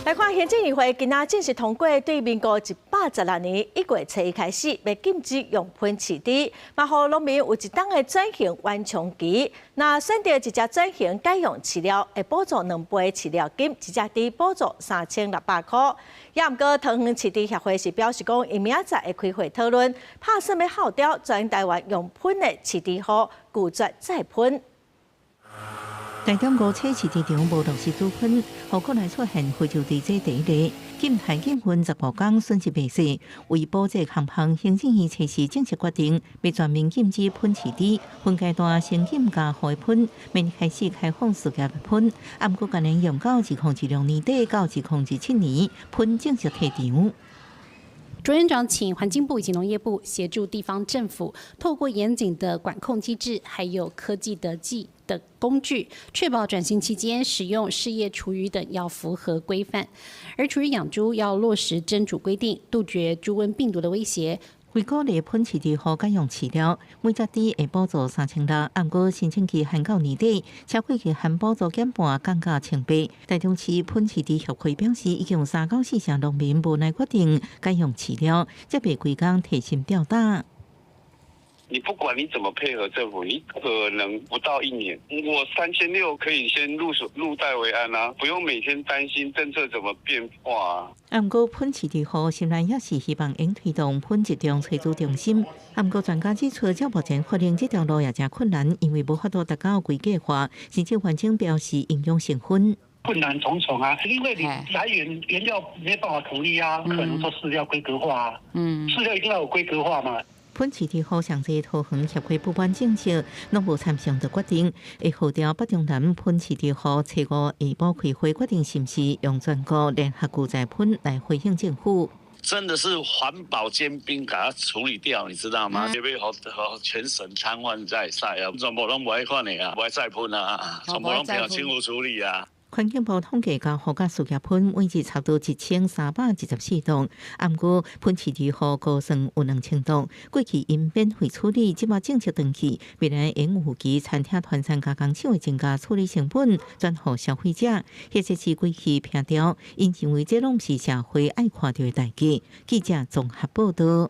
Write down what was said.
來看行政院會今仔正式通過，對民國116年1月初一開始，欲禁止用噴飼豬，嘛予農民有一冬的轉型緩衝期。若選擇直接轉型改用飼料，會補助兩倍飼料金，一隻豬補助3600箍。也毋過，桃園飼豬協會是表示講，𪜶明仔載會開會討論，拍算欲號召全台灣用噴的飼豬戶拒絕再噴。台中五車飼豬場無落實主噴，予國內出現非洲豬這第一例，禁害禁噴15工損失袂細。為保這個項，行政院初四正式決定，欲全面禁止噴飼豬，分階段先禁家戶噴，明年開始開放私業噴。啊，毋過今年用到2016年底到2017年，噴正式退場。卓院長請環境部以及農業部協助地方政府，透過嚴謹的管控機制，還有科技的技的工具，確保轉型期間使用事業廚餘等要符合規範，而廚餘養豬要落實蒸煮規定，杜絕豬瘟病毒的威脅。為鼓勵噴飼豬戶改用飼料，每隻豬會補助3600，毋過申請期限到年底，超過期限補助減半，降到1800。台中市噴飼豬協會表示，已經有三到四成農民無奈決定改用飼料，才袂規工提心吊膽。你不管你怎麼配合政府，你可能不到一年，我3600可以先入手入袋為安啊，不用每天擔心政策怎麼變化。啊，毋過噴飼豬戶心內也是希望應推動噴集中炊煮中心。啊，毋過專家指出，照目前發展這條路也誠困難，因為無法度達到規格化，甚至環境標示營養成分。困難重重啊，因為你來源原料沒辦法統一啊，可能說飼料規格化啊，飼料一定要有規格化嘛。噴飼豬戶上濟桃園協會不滿政策，攏無參詳就決定，會號召北中南噴飼豬戶初五下晡開會，決定是毋是用全國聯合拒再噴來回應政府。真的是環保尖兵，給它處理掉，你知道嗎？別被和全省癱瘓在賽啊！全部攏無愛看的啊，無愛再噴啊，全部攏配合政府處理啊。環境部統計，家戶佮事業噴每日差不多1314噸，毋過噴飼豬戶估算有2000噸。過去𪜶免費處理，這擺政策轉去，未來應預期餐廳團餐加工廠會增加處理成本，轉予消費者，或者是規氣拼掉，𪜶認為這攏毋是社會愛看著的代誌。記者綜合報道。